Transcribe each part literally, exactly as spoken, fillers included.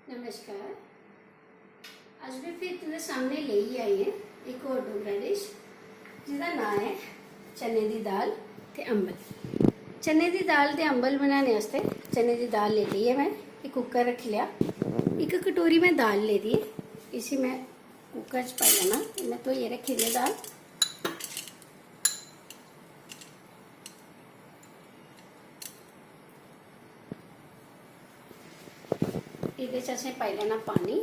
नमस्कार। अज्ज में फिर तुं'दे सामने लेइयै आई आं इक होर डोगरा डिश, जेह्दा नांऽ ऐ चने दी दाल ते अम्बल। चने दी दाल ते अम्बल बनाने आस्तै चने दी दाल लेई लेई ऐ में। इक कुकर रक्खी लेआ, इक कटोरी में दाल लेदी ऐ, इसी में कुकर च पाई लैना। में धोइयै रक्खी दी ऐ दाल। एह्दे च असें पाई लैना पानी।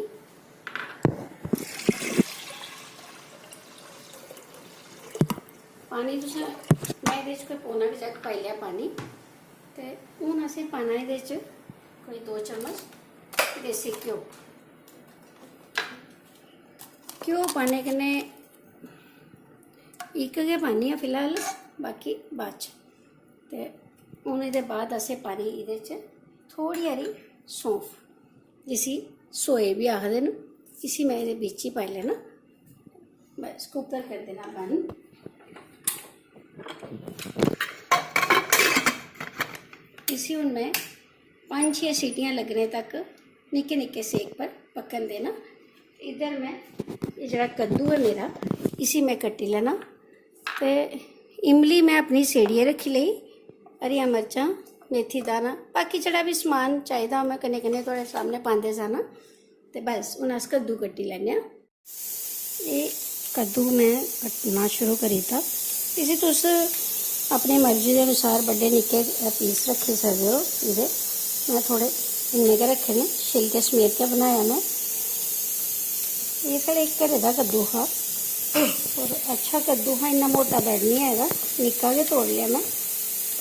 पानी तुसें, में एह्दे च कोई पौना क जग पाई लेआ पानी। ते हून असें पाना एह्दे च कोई दो चम्मच देसी घ्यो। घ्यो पाने कन्नै इक गै पानी ऐ फिलहाल, बाकी बाद च। ते हून एह्दे बाद असें पानी एह्दे च थोह्ड़ी हारी सौंफ, जिसी सोए बी आखदे न, इसी में एह्दे बिच ही पाई लैना। बस कुकर करी देना बंद। इसी हून में पंज छे सीटियां लग्गने तक निक्के निक्के सेक पर पक्कन देना। इद्धर में एह् जेह्ड़ा कद्दू ऐ मेरा, इसी में कट्टी लैना। ते इमली में अपनी सेड़ियै रक्खी लेई, हरियां मर्चां, मेथी दाना, बाकी जेह्ड़ा बी समान चाहिदा में कन्नै कन्नै थुआढ़े सामनै पांदे जाना। ते बस हून अस कद्दू कट्टी लैन्ने आं। एह् कद्दू में कट्टना शुरू करी दित्ता। इसी तुस अपनी मर्जी दे अनुसार बड्डे निक्के पीस रक्खी सकदे ओ एह्दे। में थोह्ड़े इन्ने गै रक्खे न, छिलके समेत गै बनाया में। एह् साढ़े घरै दा कद्दू हा, होर अच्छा कद्दू हा, इन्ना मोटा बैड निं आए दा, निक्का गै तोड़ी लेआ में,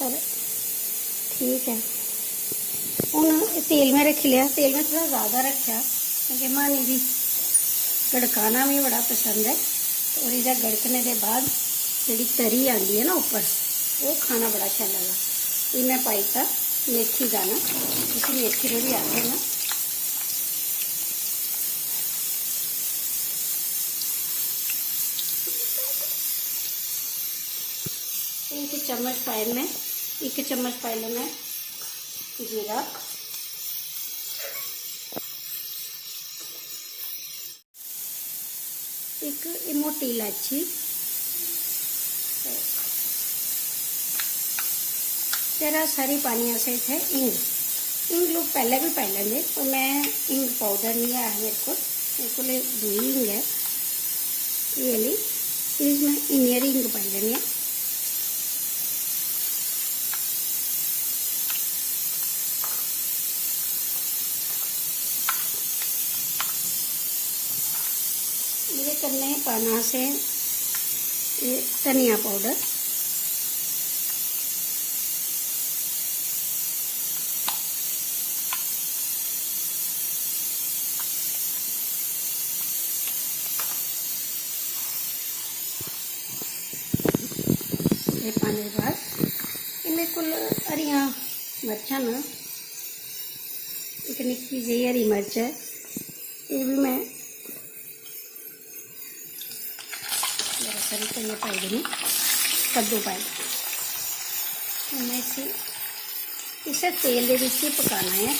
पर ठीक ऐ। हून एह् तेल में रक्खी लेआ, तेल में थोह्ड़ा जैदा रक्खेआ, क्योंकि म्हानी दी गड़काना मिगी बड़ा पसंद ऐ। ते ओह्दे चा गड़कने दे बाद जेह्ड़ी तरी आंदी ऐ ना उप्पर, ओह् खाना बड़ा शैल लगदा। एह् में पाई दित्ता मेथी दाना, इसी मेथी रे बी आखदे न। इक चम्मच पाए में, इक चम्मच पाई लैना जीरा। इक एह् मोटी इलायची, जरा सारी पानी असें इत्थै हिंग। हिंग लोक पैह्लें बी पाई लैंदे, पर में हिंग पाउडर निं ऐ मेरे कोल, मेरे कोल एह् दूई हिंग ऐ, एह् आह्ली। एह्दे च में इन्नी हारी हिंग पाई लैन्नी आं। एह्दे कन्नै पाना असें एह् धनिया पाउडर। एह् पाने दे बाद एह् मेरे कोल हरियां मर्चां न, इक निक्की जेही हरी मर्च ऐ, एह् बी में जरा सारी धनिया पाई देनी, कद्दू पाई देना। हून में इसी इस्सै तेल दे बिच ही पकाना ऐ।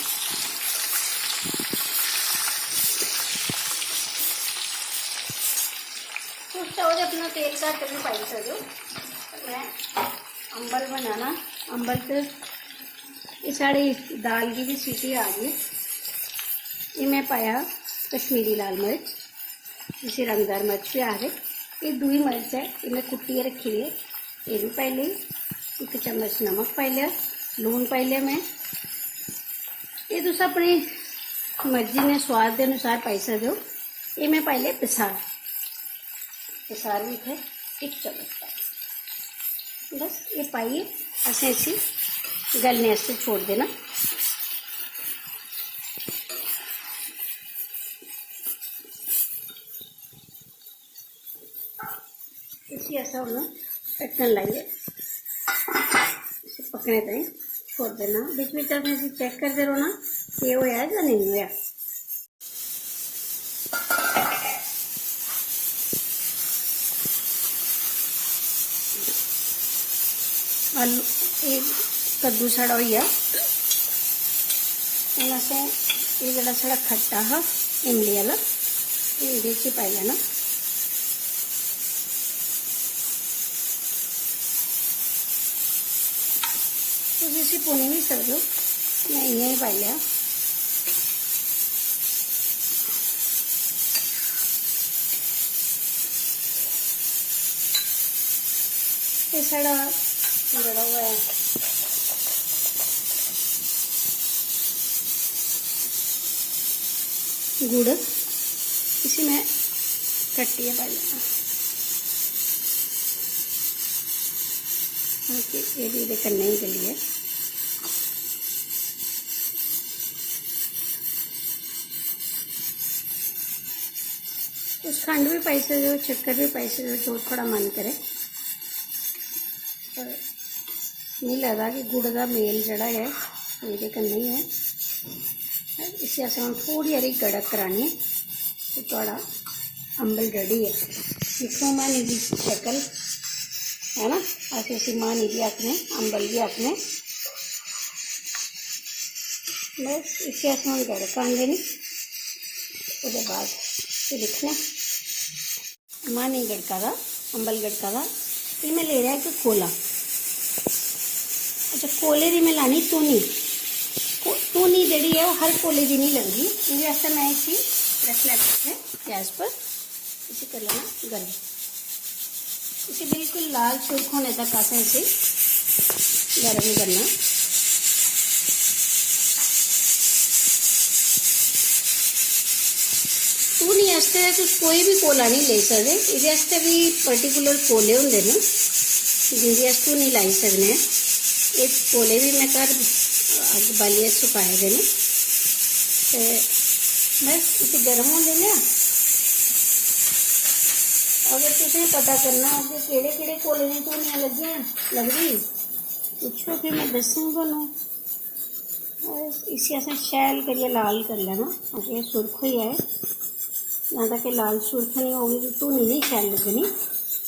तुस चाहो ते अपना तेल घट्ट बी पाई सकदे ओ। में अम्बल बनाना, अम्बल च एह् साढ़ी दाल गी बी सीटी आ गई। एह् में पाया कश्मीरी लाल मर्च, जिसी रंगदार मर्च बी आखदे। एह् दूई मर्च ऐ, एह् में कुट्टियै रक्खी दी ऐ, एह् बी पाई लेई। इक चम्मच नमक पाई लेआ, लून पाई लेआ में। एह् तुस अपनी मर्जी ने, सोआद दे अनुसार पाई सकदे ओ। एह् में पाई लेआ बसार, बसार बी इत्थै इक चम्मच पाए। बस एह् पाइयै असें इसी गलने आस्तै छोड़ी देना। इसी अस हून ढक्कन लाइयै इसी पकने ताईं छोड़ी देना। बिच बिच असें इसी चेक करदे रौह्ना कि एह् होएआ जां नेईं होएआ। आलू, एह् कद्दू साढ़ा होई गेआ। हून असें एह् जेह्ड़ा साढ़ा खट्टा हा इमली आह्ला, एह् एह्दे च पाई लैना। तुस इसी पुनी बी सकदे ओ, में इ'यां गै पाई लेआ। ते साढ़ा जेह्ड़ा ओह् ऐ, गुड़, इसी में कट्टियै पाई लैना, क्योंकि एह् बी एह्दे कन्नै गै गली ऐ। तुस खंड बी पाई सकदे ओ, शक्कर बी पाई सकदे ओ, जो थुआढ़ा मन करै। पर मिगी लगदा कि गुड़ दा मेल जेह्ड़ा ऐ, ओह् एह्दे कन्नै गै ऐ। इसी असें हून थोह्ड़ी हारी गड़क करानी ऐ ते थुआढ़ा अम्बल ready ऐ। दिक्खो म्हानी दी शकल, है ना, अस इसी म्हानी बी आखने, अम्बल बी आखने। बस इसी अस हून गड़कांगे नी, ओह्दे बाद फ्ही दिक्खने। म्हानी गड़का दा, अम्बल गड़का दा। फ्ही में लेई लेआ इक कोला। अच्छा, कोले दी में लानी धूनी। को-, धूनी जेह्ड़ी ऐ, ओह् हर कोले दी निं लगदी। एह्दे आस्तै में इसी रक्खी लैती इत्थै गैस पर। इसी करी लैना गर्म। इसी बिल्कुल लाल सुर्ख होने तक असें इसी गर्म करना। धूनी आस्तै तुस कोई बी कोला निं लेई सकदे, एह्दे आस्तै बी particular कोले होंदे न जिं'दी अस धूनी लाई सकने आं। एह् कोले बी में घर अग्ग बालियै सुकाए दे न। ते बस इसी गर्म होन देई लेआ। अगर तुसें पता करना हो कि केह्ड़े केह्ड़े कोले दी धूनियां लग्गियां, लगदी, पुच्छो, फ्ही में दस्सङ तुहानू। बस इसी असें शैल करियै लाल करी लैना, ताकि एह् सुर्ख होई जाए। जां तक एह् लाल सुर्ख निं होग, एह्दी धूनी निं शैल लग्गनी।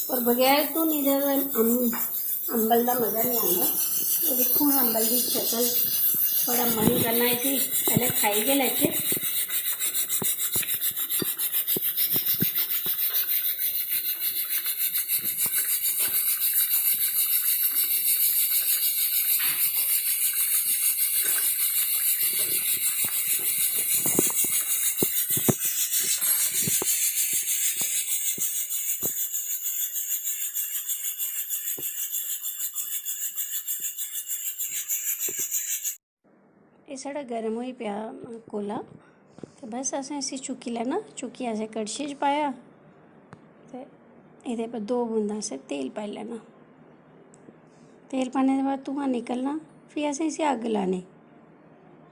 पर बगैर धूनी दे ते अम-, अम्बल दा मज़ा निं आंदा। एह् दिक्खो हां अम्बल दी शकल, थोह्ड़ा मन करना इसी पैह्लें खाई गै लैचे। एह् साढ़ा गर्म होई पेआ कोला, ते बस असें इसी चुक्की लैना। चुक्कियै असें कड़छी च पाया ते एह्दे पर दो बूंदां असें तेल पाई लैना। तेल पाने दे बाद धुआं निकलना, फ्ही असें इसी अग्ग लानी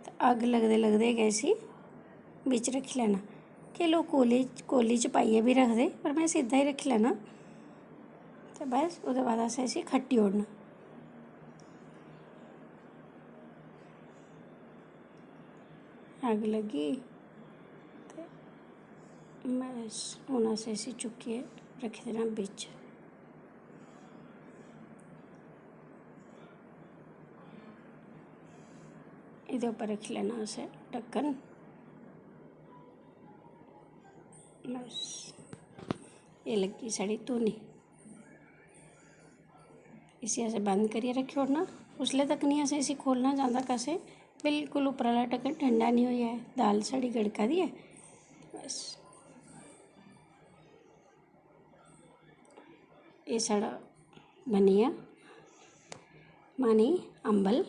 ते अग्ग लगदे लगदे गै इसी बिच्च रक्खी लैना। केईं लोक कोली, कोली च पाइयै बी रखदे, पर में सिद्धा ही रक्खी लैना। ते बस ओह्दे बाद असें इसी खट्टी ओड़ना। अग्ग लग्गी ते बस हून असें इसी चुक्कियै रक्खी देना बिच्च। एह्दे उप्पर रक्खी लैना असें ढक्कन। बस एह् लग्गी साढ़ी धूनी। इसी असें बंद करियै रक्खी ओड़ना। उसलै तक निं असें इसी खोह्लना जदूं तक असें बिल्कुल उप्पर आह्ला ढक्कन ठंडा निं होई जाए। दाल साढ़ी गड़का दी ऐ। बस एह् साढ़ा बनी गेआ मानी अम्बल।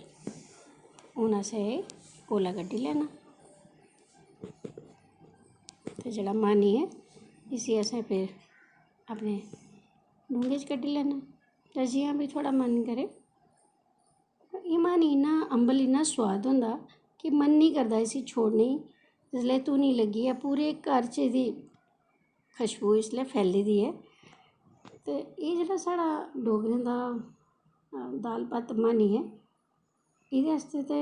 हून असें एह् कोला कड्ढी लैना ते जेह्ड़ा मानी ऐ इसी असें फिर अपने डूंगे च कड्ढी लैना। ते जि'यां बी थुआढ़ा मन करै, एह् मानी इन्ना, अम्बल इन्ना सोआद होंदा कि मन निं करदा इसी छोड़ने गी। जिसलै धूनी लग्गी ऐ, पूरे घर च एह्दी खुशबू इसलै फैली दी ऐ। ते एह् जेह्ड़ा साढ़ा डोगरें दा, अ, दाल भत्त मानी ऐ, एह्दे आस्तै ते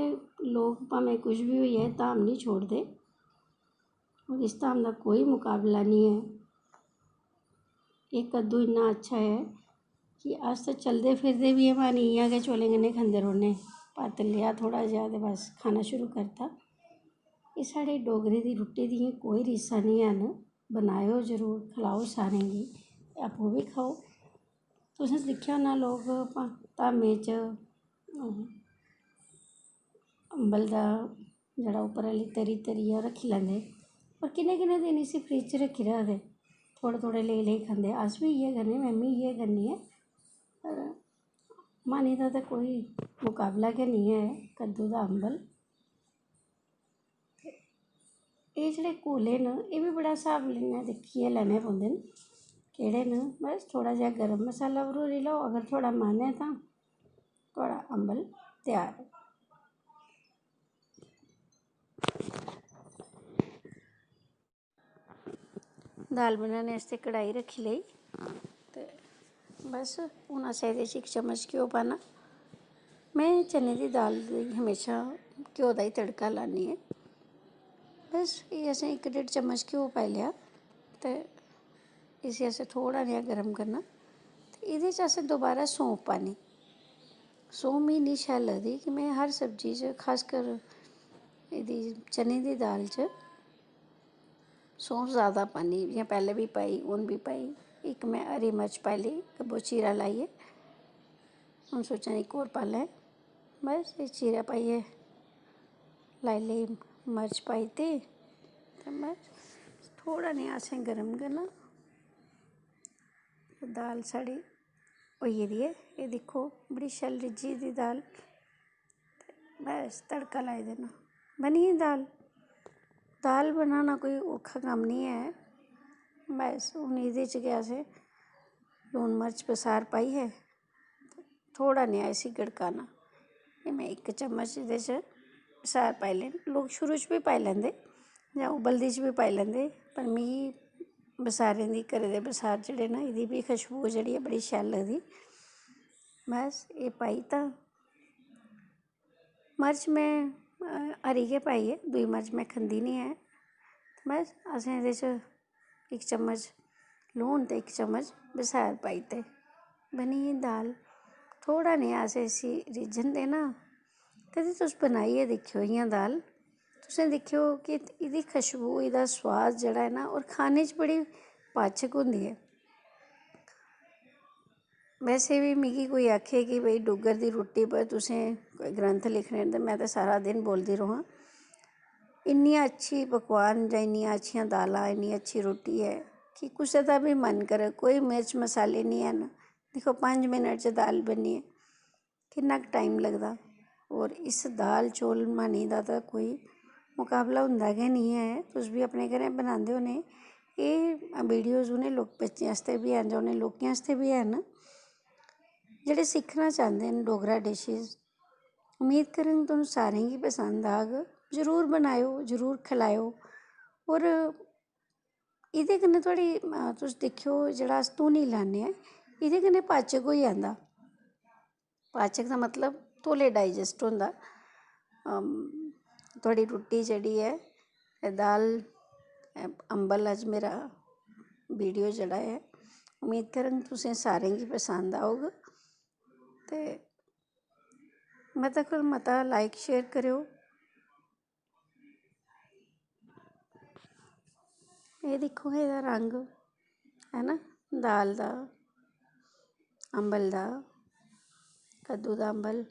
लोक भामें कुछ बी होई जाए, धाम निं छोड़दे। और इस धाम दा कोई मुकाबला निं ऐ। एह् कद्दू इन्ना अच्छा ऐ कि अस ते चलदे फिरदे बी एह् मानी इ'यां गै चौलें कन्नै खंदे रौह्ने। भत्त लेआ थोह्ड़ा जेहा ते बस खाना शुरू करता। एह् साढ़े डोगरें दी रुट्टी दियां कोई रीसां निं हैन। बनाएओ जरूर, खलाओ सारें गी, ते आपूं बी खाओ। तुसें दिक्खेआ होना लोक भा-, धामें च, अं, अम्बल दा जेह्ड़ा उप्पर आह्ली तरी तरियै ओह् रक्खी लैंदे, पर किन्ने किन्ने दिन इसी फ्रिज च रक्खी रखदे, थोह्ड़े थोह्ड़े लेई लेई खंदे। अस बी इ'यै करने, में बी इ'यै करनी आं। पर मानी दा ते कोई मकाबला गै निं ऐ कद्दू दा अम्बल। एह् जेह्ड़े कोले न, एह् बी बड़ा स्हाब कन्नै दिक्खियै लैने पौंदे न, केह्ड़े न। बस थोह्ड़ा जेहा गर्म मसाला भरोड़ी लैओ, अगर थुआढ़ा मन ऐ तां थुआढ़ा अम्बल त्यार ऐ। दाल बनाने आस्तै कढ़ाई रक्खी लेई ते बस हून असें एह्दे च इक चम्मच घ्यो पाना। में चने दी दाल गी म्हेशां घ्यो दा ही तड़का लान्नी आं। बस एह् असें इक डेढ चम्मच घ्यो पाई लेआ ते इसी असें थोह्ड़ा नेहा गर्म करना। ते एह्दे च असें दोबारा सौंफ पानी। सौंफ मिगी इन्नी शैल लगदी कि में हर सब्जी च, खासकर एह्दी चने दी दाल च, सौंफ जैदा पान्नी, जि'यां पैह्लें बी पाई, हून बी पाई। इक में हरी मर्च पाई लेई, इक बो चीरा लाइयै। हून सोचा नी इक होर पाई लैं। बस एह् चीरा पाइयै लाई लेई, मर्च पाई ते, ते बस थोह्ड़ा नेहा असें गर्म करना। दाल साढ़ी होई गेदी ऐ, एह् दिक्खो, बड़ी शैल रिज्झी दी दाल। बस तड़का लाई देना, बनी गेई दाल। दाल बनाना कोई औखा कम्म निं ऐ। बस हून एह्दे च गै असें लून मर्च बसार पाइयै थोह्ड़ा नेहा इसी गड़काना। एह् में इक चम्मच एह्दे च बसार पाई लैने। लोक शुरू च बी पाई लैंदे जां उबलदी च बी पाई लैंदे, पर मिगी बसारें दी, घरै दे बसार जेह्ड़े न, एह्दी बी खुशबू जेह्ड़ी ऐ, बड़ी शैल लगदी। बस एह् पाई तां मर्च में, अ, हरी गै पाई ऐ, दूई मर्च में खंदी निं ऐ। बस असें एह्दे च इक चम्मच लून ते इक चम्मच बसार पाई ते बनी गेई दाल। थोह्ड़ा नेहा असें इसी रिज्झन देना। कदें तुस बनाइयै दिक्खेओ इ'यां दाल, तुसें दिक्खेओ कि एह्दी खुशबू, एह्दा सोआद जेह्ड़ा ऐ ना, होर खाने च बड़ी पाचक होंदी ऐ। वैसे बी मिगी कोई आखे कि भई डुग्गर दी रुट्टी पर तुसें कोई ग्रंथ लिखने न, ते में ते सारा दिन बोलदी र'वां। इन्नी अच्छी पकवान जां इन्नियां अच्छियां दालां, इन्नी अच्छी रुट्टी ऐ कि कुसै दा बी मन करै, कोई मिर्च मसाले निं हैन। दिक्खो, पंज मिनट च दाल बनी ऐ, किन्ना कुऽ टाइम लगदा। होर इस दाल चौल मानी दा तां कोई मकाबला होंदा गै निं ऐ। तुस बी अपने घरें बनांदे होने। एह् videos उ'नें लोक, बच्चें आस्तै बी हैन जां उ'नें लोकें आस्तै बी हैन, जेह्ड़े सिक्खना चांह्दे न डोगरा dishes। उम्मीद करङ तुहानू सारें गी पसंद आग। जरूर बनाएओ, जरूर खलाएओ। होर एह्दे कन्नै थुआढ़ी, अ, तुस दिक्खेओ, जेह्ड़ा अस धूनी लान्ने आं, एह्दे कन्नै पाचक होई जंदा। पाचक दा मतलब तौले digest होंदा। अम, थुआढ़ी रुट्टी जेह्ड़ी ऐ, एह् दाल, अ, अम्बल, अज्ज मेरा video जेह्ड़ा ऐ, उम्मीद करङ तुसें सारें गी पसंद औग। ते मता कोला मता like share करेओ। एह् दिक्खो एह्दा रंग, है ना, दाल दा, अम्बल दा, कद्दू दा अम्बल।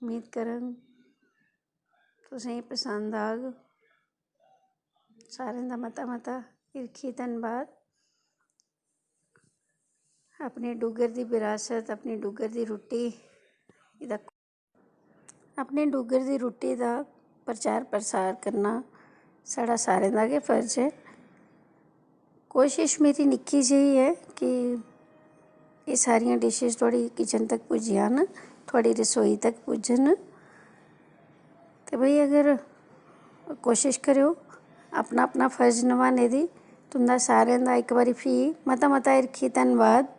उम्मीद करङ तुसेंगी पसंद आग। सारें दा मता मता हिरखी धन्नबाद। अपने डुग्गर दी बरासत, अपनी डुग्गर दी रुट्टी, एह्दा अपने डुग्गर दी रुट्टी दा प्रचार प्रसार करना साढ़ा सारें दा गै फर्ज ऐ। कोशश मेरी निक्की जेही ऐ कि एह् सारियां dishes थुआढ़ी kitchen तक पुज्जी जान, थुआढ़ी रसोई तक पुज्जन। ते भाई, अगर कोशश करेओ अपना अपना फर्ज नभाने दी। तुं'दा सारें दा इक बारी फ्ही मता मता हिरखी धन्नबाद।